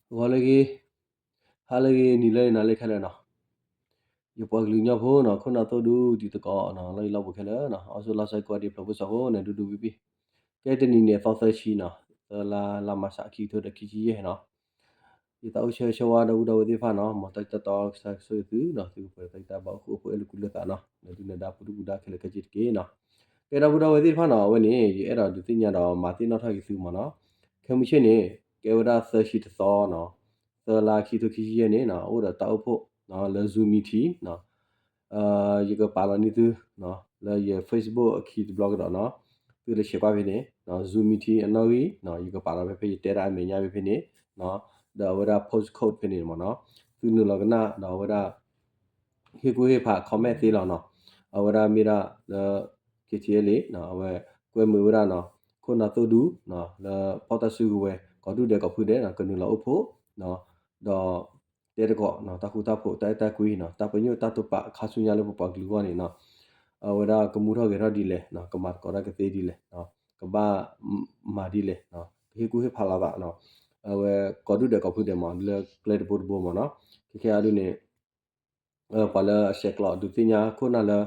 ဂီၤလၢအဂ့ၤ, ဟါလၢအဂ့ၤ, နံၤလၢအဂ့ၤ, နၤလၢအဂ့ၤခဲလၢာ်နီၤ. ယပှၤကလုာ်ကညီဖိနီၤ, ခိၣ်နၢ်သိၣ်ဒူ တံၤသကိးနီၤ, လီၢ်ယံၤလီၢ်ဘူးခဲလၢာ်နီၤ, အိၣ်ဆူၣ်လီၤစၢၤကိးဂၤဒဲး ဖျိးဖိစီၤဖိန့ၣ် ဒူဒူပံပံ. ကဲတနံၤန့ၣ် သီသၢဆံနီၤ, သၢလါ လါမၢ်ၡး ခံကထိဒီးခံဆံယဲၢ်နီၤ. ယသးအိၣ်ဆၢဂ့ၤဆၢဝါဒီပုၢ်ဒီဝဲၢ်သ့ၣ်တဖၣ်နီၤ, မ်တၢ်တတီကစၢ်ကဆိၣ်ဂ့ၤသုနီၤ, သုကပှဲၤဒီးတၢ်ဘၣ်အိၣ်ဃူအိၣ်ဖိး အဲၣ်လၢကူလၢသးနီၤ, လၢဒုၣ်ဒါပူၤဒုၣ်ပူၤဒါခဲလၢာ်ခဲဆ့တက့ၢ်နီၤ. ကဲဒီပုၢ်ဒီဝဲၢ်သ့ၣ်တဖၣ်နီၤ, အဝဲန့ၣ် ယအဲၣ်ဒိးဒုးသ့ၣ်ညါဒီးမၤသ့ၣ်နီၣ်ထီၣ်က့ၤသုမ့ၢ်နီၤ. ခဲမုၢ်ဆ့ၣ်န့ၣ် ကဲဝဲဒၣ်သၢဆံတသီနီၤ, သၢလါ ခံကထိခံဆံယဲၢ်န့ၣ်နီၤ, အိၣ်ဒီးတၢ်အိၣ်ဖှိၣ်လၢ Zoom meeting နီၤ. ယကပာ်လီၤန့ၢ်သု လၢယ Facebook အခံတဘျီကဒီးနီၤ, သုတဆဲးကွၢ်ဖဲန့ၣ်, Zoom meeting အနီၣ်ဂံၢ်, ယကပာ်လီၤဖဲဖဲ ယတဲဒၣ်အမဲာ်ညါဖဲဖဲန့ၣ်, ဒီးအဝဲဒၣ် postcode ဖဲန့ၣ်မ့ၢ်နီၤ, သုနုာ်လီၤကနၣ်ဒီးအဝဲဒၣ် ဟ့ၣ်ကူၣ်ဟ့ၣ်ဖး comment သ့လီၤနီၤ. အဝဲဒၣ်မ့ၢ်ဒၣ်လၢ KTLA အဝဲကွဲမုာ်ဝဲဒၣ်နီၤ, ခိၣ်နၢ်သိၣ်ဒူ လၢဖီၣ်တၢ်စုကဝဲၤ ကိးဒူၣ်ဒဲးကိးဖုဒဲးနီၤ, ကနုာ်လီၤအိၣ်ဖှိၣ် ဒီး တဲသကိး တၢ်ဃူတၢ်ဖိး တၢ်အဲၣ်တၢ်ကွံနီၤ, တၢ်ပညိၣ်တၢ်တိာ်ပာ်ခါဆူညါလၢပပှၤကလုာ်အဂီၢ်န့ၣ်နီၤ, အဝဲဒၣ်ကမူထီၣ်ဂဲၤထီၣ်ဒ်လဲၣ်, ကမၤသကိးတၢ်ကသ့ဒ်လဲၣ်, ကဘၣ်မၤဒ်လဲၣ်, ကဟ့ၣ်ကူၣ်ဟ့ၣ်ဖးလိာ်သး, အဝဲကိးဒူၣ်ဒဲးကိးဖုဒဲးမ့ၢ် လၢကျဲတဘိတဘိမ့ၢ်နီၤ. ခဲခဲအံၤဒ်န့ၣ် ပှၤလၢအဆဲးကျိးဒုးသ့ၣ်ညါခိၣ်နၢ်လၢ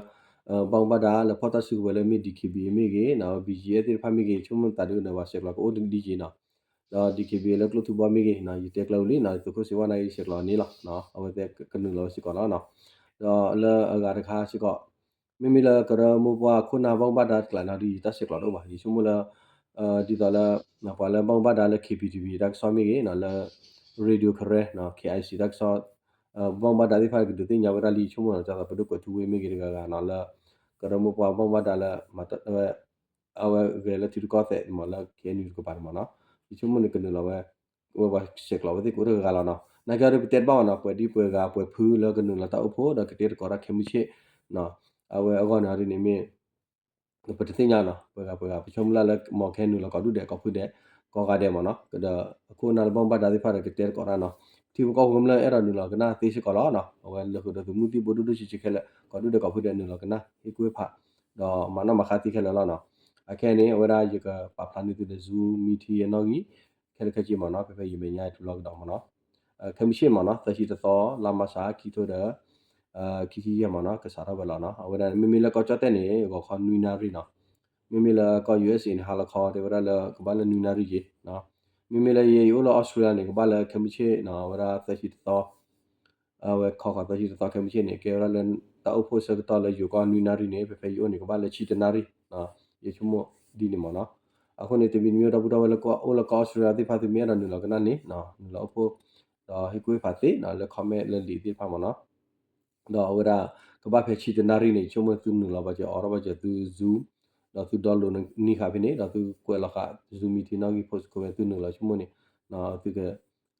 ဘၣ်မူဘၣ်ဒါလၢဖီၣ်တၢ်စုကဝဲၤလၢမ့ၢ် DKBA မ့ၢ်ဂ့ၤ, BGF သ့ၣ်တဖၣ်မ့ၢ်ဂ့ၤ, ဆိကမိၣ်သးဒ်န့ၣ် ပှၤဆဲးကျိးကအိၣ်ဒ်ယံၤနီၤ. ဒီး DKBA လၢကျိၣ်ထူဘီမ့ၢ်ဂ့ၤ, ယတဲကျၢၤဝံၤလံနီၤ, သုးခိၣ်စ့ဝါနာ်က့ ယဆဲးကျိးန့ၣ်လီၤ, အဝဲသ့ၣ်ကနုာ်လီၤဝဲစ့ၢ်ကီးလီၤနီၤ. ဒီးလၢအဂၤတခါစ့ၢ်ကီး မ့မ့ၢ်လၢကရၢမိၢ်ပှၢ်ခိၣ်နၢ်ဘၣ်မူဘၣ်ဒါတကျးနီၤဒီး ယတၢ်ဆဲးကျိးတအိၣ်ဘၣ်, ယဆိကမိၣ်လၢ ဒ်သိးလၢ ပှၤလၢဘၣ်မူဘၣ်ဒါလၢ KPTV တၢ်ကစီၣ်မ့ၢ်ဂ့ၤ, လၢ Radio Karen KIC တၢ်ကစီၣ်, ဘၣ်မူဘၣ်ဒါသ့ၣ်တဖၣ်ကဒုးသ့ၣ်ညါဝဲဒၣ်လံ ယဆိကမိၣ်နီၤ, ဒ်သိးပဒိၣ်ကွဲးထူဝ့မ့ၢ်ဂ့ၤတဂၤဂၤနီၤ, လၢ ကရၢမိၢ်ပှၢ်ဘၣ်မူဘၣ်ဒါလၢ အဝဲဂဲၤလၢထံရူၢ်ကီၢ်သဲးမ့ၢ်လၢ KNU တကပၤန့ၣ်မ့ၢ်နီၤ, ယဆိကမိၣ်န့ၣ်ကနုာ်လီၤဝဲ ဝဲပှၤဆဲးကျိးဝဲသ့ၣ်ကအိၣ်တဂၤဂၤလီၤနီၤ. နာ်က့အီၤဒီးပတဲတဘၣ်ဘၣ်နီၤ, ပှဲၤဒ်ပှဲၤဂၤပှဲၤဖုလၢကနုာ်လီၤတၢ်အိၣ်ဖှိၣ်ဒီးကတဲသကိးတၢ်ခဲမုၢ်ဆ့ၣ်နီၤ, အဝဲအဂီၢ်န့ၣ်အီၤဒ်န့ၣ်မ့ၢ် ပတသ့ၣ်ညါနီၤ, ပှဲၤဂၤပှဲၤဂၤ ပဆိကမိၣ်လၢ လၢမ်ခဲနုာ်လီၤကိးဒူၣ်ဒဲးကိးဖုဒဲး ကိးဂၤဒဲးမ့ၢ်နီၤ, ဒီးအခိၣ်အနၢ်လၢဘၣ်မူဘၣ်ဒါသ့ၣ်တဖၣ်ဒီးကတဲသကိးတၢ်နီၤ, ထံဖိကီၢ်ဖိကမျၢၢ်အဲၣ်ဒိးနုာ်လီၤကနၣ်သ့စ့ၢ်ကီးလီၤနီၤ, အဝဲလၢဃုာ်ဒီးသုးမုၢ်သံၣ်ဘိဒိၣ်ဒိၣ်ဆံးဆံးခဲလၢာ် ကိးဒူၣ်ဒဲးကိးဖုဒဲးနုာ်လီၤကနၣ် ဟ့ၣ်ကူၣ်ဟ့ၣ်ဖး ဒီးမၤနီၣ်မၤဃါသ့ခဲလၢာ်လီၤနီၤ. အခဲအံၤန့ၣ် အဝဲဒၣ်ယကပာ်ဖျါန့ၢ်သုဒီး Zoom meeting အနီၣ်ဂံၢ် ခဲလၢာ်ခဲဆ့မ့ၢ်နီၤ, ဖဲဖဲယမဲာ်ညါတဘျီကဒီးမ့ၢ်နီၤ, ခဲမုၢ်ဆ့ၣ်မ့ၢ်နီၤ, သၢဆံတသီ လါမၢ်ၡး ခံကထိဒီး ခံဆံယဲၢ်မ့ၢ်နီၤ, ကစးထီၣ်ဝဲလီၤနီၤ. အဝဲဒၣ်မ့မ့ၢ်လၢကီၢ်ကၠီၣ်တဲၣ်န့ၣ် ဂီၤခီနွံနၣ်ရံၣ်နီၤ, မ့မ့ၢ်လၢကီၢ် ယူအက်စ့ၣ် န့ၣ် ဟါလီၤခီတဲဝဲဒၣ်လၢကဘၣ်လၢနွံနၣ်ရံၣ်ယဲၢ်နီၤ, မ့မ့ၢ်လၢယဲယအိၣ်လၢအီစထြ့လယါန့ၣ် ကဘၣ်လၢခဲမုၢ်ဆ့ၣ်နီၤ, အဝဲဒၣ်သၢဆံတသီ အဝဲခီခီသၢဆံတသီခဲမုၢ်ဆ့ၣ်န့ၣ် ကဲဝဲဒၣ်လၢ တၢ်အိၣ်ဖှိၣ်ဆၢကတီၢ်လၢယိၤကီၢ်နွံနၣ်ရံၣ်န့ၣ် ဖဲဖဲယအိၣ်န့ၣ် ကဘၣ်လၢဆံတနၣ်ရံၣ်, ယဆိကမိၣ်ဒ်န့ၣ်မ့ၢ်နီၤ. အဃိန့ၣ် တမံၤတမံၤဒီပုၢ်ဒီဝဲၢ်လၢအိၣ်လၢကီၢ်အီစထြ့လယါသ့ၣ်တဖၣ် သုမ့ၢ်အဲၣ်ဒိးနုာ်လီၤကနၣ်န့ၣ် နုာ်လီၤအိၣ်ဖှိၣ် ဒီးဟ့ၣ်ကူၣ်ဟ့ၣ်ဖးသ့နီၤ လၢ comment လၢလံာ်သ့ၣ်တဖၣ်မ့ၢ်နီၤ. ဒီးအဝဲဒၣ် ကဘၣ်ဖဲဆံတနၣ်ရံၣ်န့ၣ် ယဆိကမိၣ်သုနုာ်လီၤဘၣ်စၢၤ အီထီၣ်ဘၣ်စၢၤသု Zoom ဒီးသု download န့ၢ်ဃာ်ဖဲန့ၣ် ဒီးသုကွဲးလီၤဃာ် Zoom meeting နီၣ်ဂံၢ် post ကဝဲသုနုာ်လီၤ ယဆိကမိၣ်န့ၣ်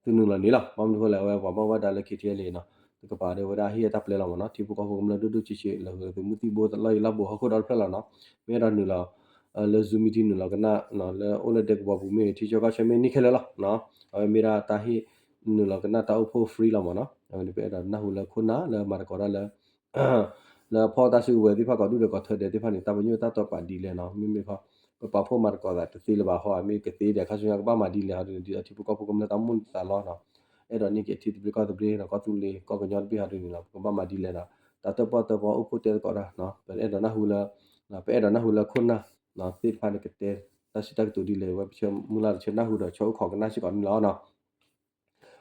သုနုာ်လီၤန့ၣ်လီၤ. ဘၣ်မနုၤအဃိလဲၣ် အဝဲပှၤဘၣ်မူဘၣ်ဒါလၢ KTLA နီၤ တကပၤဒီးဝဲဒၣ်ဟ့ၣ်အတၢ်ပျဲလီၤမ့ၢ်နီၤ ထံဖိကီၢ်ဖိကမျၢၢ်ဒိၣ်ဒိၣ်ဆံးဆံး လၢသုးမုၢ်သံၣ်ဘိလီၢ်ယံၤလီၢ်ဘူးဟီၣ်ခိၣ်ဒီဖျၢၣ်လီၤနီၤ. မ့ၢ်အဲၣ်ဒိးနုာ်လီၤ လၢ Zoom meeting နုာ်လီၤကနၣ် လၢအိၣ်လၢဒဲကဝီၤပူၤမ့ၢ်ဂ့ၤ ထံဆၢကီၢ်ဆၢမ့ၢ်န့ၢ်ခဲလၢာ်လီၤ. အဝဲမ့ၢ်ဒၣ်တၢ်ဟ့ၣ်နုာ်လီၤကနၣ်တၢ်အိၣ်ဖှိၣ် free လီၤမ့ၢ်နီၤ. အဝဲန့ၣ်ပအဲၣ်ဒိးနၢ်ဟူလၢခိၣ်နၢ်လၢမၤသကိးတၢ်လၢ လၢဖီၣ်တၢ်စုကဝဲၤသ့ၣ်တဖၣ် ကိးဒူၣ်ဒီးကိးထၢဒဲးသ့ၣ်တဖၣ်န့ၣ် တၢ်ပညိၣ်တၢ်တိာ်ပာ်ဒ်လဲၣ်နီၤ. မ့မ့ၢ်ခီ ပပာ်ဖှိၣ်မၤသကိးသးတသ့လၢၤဘၣ်ဟီ မ့ၢ်ကသ့ဒီး ခါဆူညါကဘၣ်မၤဒ်လဲၣ်ဟီဒ်န့ၣ် ဒ်သိးထံဖိကီၢ်ဖိကမျၢၢ်တၢ်မူသးလီၤနီၤ. အဲၣ်ဒိးန့ၢ်က့ၤထံသဘျ့ကီၢ်သဘျ့နီၤ ကီၢ်သူလ့ၤကီၢ်ကညီတဘ့ၣ်ဟီဒ်န့ၣ်နီၤ ပကဘၣ်မၤဒ်လဲၣ်နီၤ. တၢ်တၢၣ်ပီၣ်တၢၣ်ပီအိၣ်ဖှိၣ်တဲသကိးတၢ်နီၤ ပအဲၣ်ဒိးနၢ်ဟူလၢ ပအဲၣ်ဒိးနၢ်ဟူလၢခိၣ်နၢ်သ့ၣ်တဖၣ်န့ၣ် ကတဲတၢ်စံးတၢ်ကတိၤဒ်လဲၣ် ဝဲပဆၢမုၢ်လၢ်တဆၢနၢ်ဟူဒီးဆၢအိၣ်ခိးကနၣ်စ့ၢ်ကီးန့ၣ်လီၤနီၤ.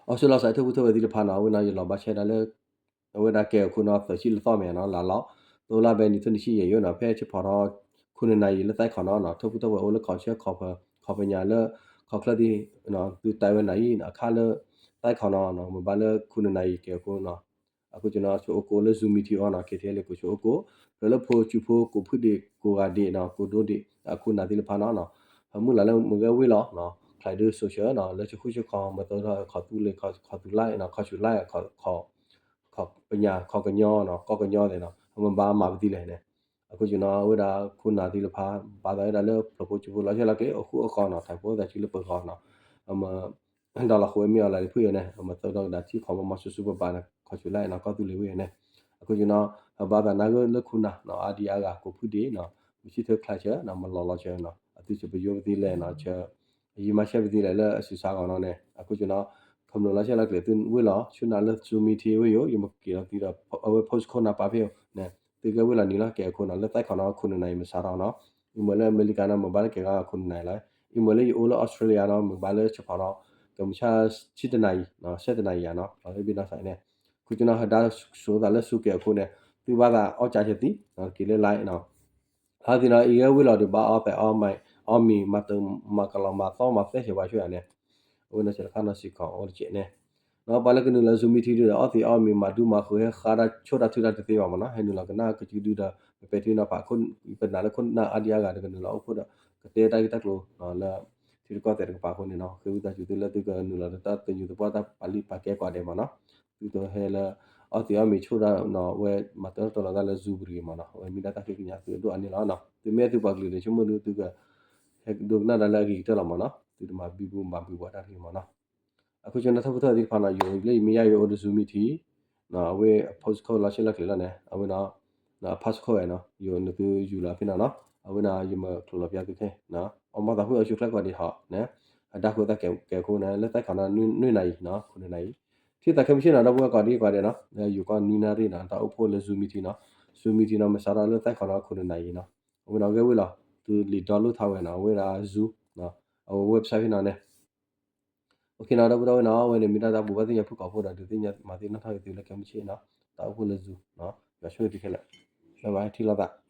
အီစထြ့လယါ ထၢၣ်ဖူထၢၣ်ဝဲသ့ၣ်တဖၣ်နီၤ အဝဲန့ၣ်ယလီၤဘၣ်ဆၣ်ဒၣ်လၢ အဝဲဒၣ်ကဲအခိၣ်နီၤ သၢဆံလၢသီမဲာ်နီၤ လါလီၤ သိလါဘဲနံၤ ထီၣ်နံၣ်ဆံယဲၢ်ယိနီၤ ဖဲဆၢဖီထီၣ် ခိၣ်နၢ်နၢ်ယံၤလၢသးခီနီၤ ထၢၣ်ဖူထၢၣ်ဝဲအိၣ်လၢခီဆၢခီပညီလၢ ခီပညီလၢ ခီချၢသ့ၣ် သုတၢ်ဝဲနၢ်ယံၤအခါလၢ သးခီနီၤ မ့ၢ်ဘၣ်လၢခိၣ်နၢ်နၢ်ယံၤကဲအခိၣ်နီၤ အခိၣ်ကနီၤ ဆိအိၣ်ကိးလၢ Zoom meeting အီၤနီၤ KTLA ကိးဆိအိၣ်ကိး ဖျၢၣ်လၢဖိဆူဖိ ကိးဖုၣ်ဒ့ၣ် ကိးဂၤဒဲးနီၤ ကိးဒိၣ်ဒဲး အခိၣ်နၢ်သ့ၣ်တဖၣ်နီၤ ဟမုၢ်လၢ်လၢမုၢ်ဂဲၤဝ့ၢ်လီၤ ခလၢဒုး social နီၤ လၢဆၢဃုာ်ဆၢခီ မ့ၢ်သိထီၣ်ခီသူလ့ၤ ခီသူလါ ခီဆူလါ ခီပညီ ခီကညီနီၤ ကီၢ်ကညီသ့ၣ်နီၤ မ့ၢ်ဘၣ်မၤပသံလဲၣ်န့ၣ် အခိၣ်ကနီၤ အဝဲဒၣ်ခိၣ်နၢ်သ့ၣ်တဖၣ် ဘၣ်သးဝဲဒၣ်လၢဖျၢၣ်ဖိဆူဖိလီၤဆဲးလီၤက့ၤ အဃိအဃီနီၤ ထံဖိသးဆူလၢပဂီၢ်နီၤ အမ့ၢ် ဒီးလီၤဃိမ့ၢ်အီၤလၢဒ်ဖုၣ်ယဲန့ၣ် အမ့ၢ်သိထီၣ်ကဒါထံခီမီမီဆူဆူပပၤန့ၣ် ခီဆူလါနီၤ ကီၢ်သူလ့ၤဝ့ၢ်န့ၣ် အခိၣ်ကနီၤ အဘၣ်သးနၢ်ဂ့ၢ်လၢခိၣ်နၢ်နီၤ အါဒံအါဂၤ ကိးဖုၣ်ဒ့ၣ်နီၤ မုၢ်ဆံၣ်ထၢၣ်ချါဆၢနီၤ မၤလီၤလီၤဆၢနီၤ အသုဆၢပယိၣ်ပသံလဲၣ်နီၤ ဆၢ ယံမၤရှဲပသံလဲၣ်လၢအစုဆါဂီၤနီၤန့ၣ် အခိၣ်ကနီၤ ခီဖျိလီၤဆဲးလီၤကျဲၤသုဝ့ၢ်လီၤ ဆူနၤလၢ Zoom meeting ဝ့ၢ်ယိၤ ယမ့ၢ်က့ၤလီၤသံဒီး အဝဲ postcode နၤပာ်ဖဲအံၤန့ၣ် သုကဲဝ့ၢ်လီၤနံၤလီၤ ကဲအခိၣ်နီၤ လၢသဲခီနီၤခိၣ်နူာ်နၤအံၤမ့ၢ်စးထီၣ်နီၤ အံၤမ့ၢ်လၢအမဲရကၤနီၤ မ့ၢ်ဘၣ်လၢကဲဂၤခိၣ်နူာ်နၤအံၤလီၤ အံၤမ့ၢ်လၢယအိၣ်လၢ Australia နီၤ မ့ၢ်ဘၣ်လၢဆဖီနီၤ ကမုၢ်ဆၣ်ဆံတနၤအံၤ ဆဲးတနၤအံၤယၤနီၤ လီၤလၢဘ့ၣ်နီၤစးအံၤန့ၣ် ခိၣ်ကၠီနီၤဟဒါစိသးလၢစူကဲအခိၣ်န့ၣ် သုဘၣ်သးအီၣ်ကၠါဆဲးသံ က့ၤလၢ line နီၤ ဟးသံနီၤ အံၤဂဲဝ့ၢ်လီၤဒုးဘၣ်အီၣ်သဲးအီၣ်မံၤ မၤကလီၤမၤသီမၤသဲဆဲးဝါဆိယၤန့ၣ် အဝဲနီၤဆဲးတခါနီၤစံးခီၣ်အိၣ်တကဲးန့ၣ် နီၤပှၤလၢကနုာ်လီၤ Zoom meeting ဒုဒီး အီၣ်သံးအီၣ်မံၤမၤဒူမၤဃုာ်ဟဲဃါတၢ်ဆိၣ်တၢ်ထုတၢ်တသ့ဘၣ်မ့ၢ်နီၤ ဟဲနုာ်လီၤကနၣ်ကစုဒုဒီး ပပဲာ်ထံနီၤဖး ပနၤလၢခိၣ်နၢ်အါဒံအါဂၤဒီးကနုာ်လီၤအိၣ်ဖှိၣ်ဒီး ကတဲတၢ်ဂ့ၢ်တၢ်ကျိၤလၢ ထံတကီၢ်သဲးတကပၤအဃိန့ၣ်နီၤ ဃ့ဝံသးစူၤသုလၢသုကနုာ်လီၤဒီးတၢ်သညူးသပှၢ်တၢ်ပာ်လုၢ်ပာ်ကဲကိးဂၤဒဲးမ့ၢ်နီၤ သုတဟဲလၢ အီၣ်သံးအီၣ်မံၤဆိၣ်တၢ်နီၤဝဲ မၤတၢ်တီလီၤတၢ်လၢ Zoom ပူၤတဂ့ၤမ့ၢ်နီၤ အဝဲမ့ၢ်ဒၣ်တၢ်ဃ့ကညးသုအဒိၣ်အါန့ၣ်လီၤနီၤ သုမ့ၢ်အဲၣ်သုပှၤကလုာ်ဒီးဆိကမိၣ်ဒုသုက ဟဲဒိကနၣ်တၢ်လၢအဂ့ၤကတၢၢ်လီၤမ့ၢ်နီၤ သုတမၤဘံဘူမၤဘံဘှီးတၢ်တဂ့ၤမ့ၢ်နီၤ အခိၣ်ကၠီနီၤထၢဖုထၢသံတဖၣ်နီၤ ယိၤလၢယမ့ၢ်ယါယိၤအိၣ်ဒီး Zoom meeting အဝဲအ postcode လီၤဆဲးလီၤကျဲၤလီၤန့ၣ် အဝဲနီၤ အ passcode ဝဲနီၤ ယိၤနသုယူၤလီၤဖဲနီၤနီၤ အဝဲနီၤ ယမၤချိးလီၤပျါသုခဲ အမၤသးဖှံအီၤဆူၣ်ချ့ကိးဂၤဒဲးဟီန့ၣ် အဒါဃုာ်သးကဲးခိၣ်န့ၣ် လၢသဲခီနီၤ နွံနၤအံၤနီၤ ခိၣ်နူာ်နၤအံၤ ထံၣ်သးခဲမုၢ်ဆ့ၣ်နီၤ ဒီပုၢ်ဝဲၢ်ကိးဂၤဒဲးနီၤ လၢယိၤကီၢ်နွံနၣ်ရံၣ်နီၤ တၢ်အိၣ်ဖှိၣ်လၢ Zoom meeting နီၤ Zoom meeting နီၤ မ့ၢ်စးထီၣ်လၢသဲခီနီၤ ခိၣ်နူာ်နၤအံၤနီၤ အဝဲနီၤဂဲဝ့ၢ်လီၤ သုလံာ် download ထီၣ်ဝဲနီၤ အဝဲဒၣ် Zoom အဝဲ website ဖဲနီၤန့ၣ် OK နီၤ ဒီပုၢ်ဒီဝဲၢ်နီၤ အဝဲန့ၣ်မ့ၢ်ဒၣ်တၢ်ဘိးဘၣ်သ့ၣ်ညါဖုၣ်ကိာ်ဖိဒီး ဒုးသ့ၣ်ညါမၤသ့ၣ်နီၣ်ထီၣ်က့ၤသုလၢခဲမုၢ်ဆ့ၣ်နီၤ တၢ်အိၣ်ဖှိၣ်လၢ Zoom နီၤ ယွၤဆိၣ်ဂ့ၤသုခဲလၢာ် ဘၣ်ဘၣ် ထံၣ်လိာ်သး